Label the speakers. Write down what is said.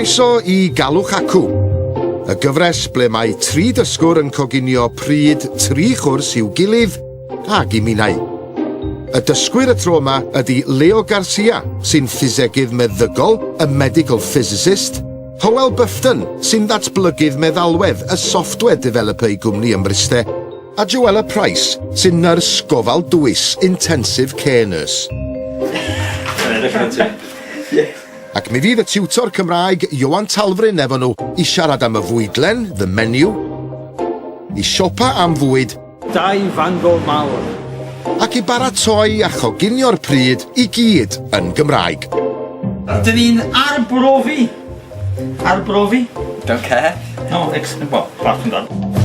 Speaker 1: Croeso i Galwch Acw, y gyfres ble mae tri dysgwr yn coginio pryd tri chwrs i'w gilydd ag i minnau. Y dysgwyr y tro yma ydy Leo Garcia, sy'n ffisegydd meddygol, y medical physicist, Hywel Bufton, sy'n ddatblygydd meddalwedd, y software developer i gwmni ym Mryste, a Joella Price, sy'n nyrs gofal dwys, intensive care nurse. Ac mi fydd y tiwtor Cymraeg Ioan Talfryn efo nhw i siarad am y fwydlen, the menu, i siopa am fwyd,
Speaker 2: Dau fango mawr.
Speaker 1: Ac i baratoi a choginio'r pryd i gyd yn Gymraeg.
Speaker 2: Dyn ni'n arbrofi. Arbrofi.
Speaker 3: Don't care.
Speaker 2: No, ex well, apart from that.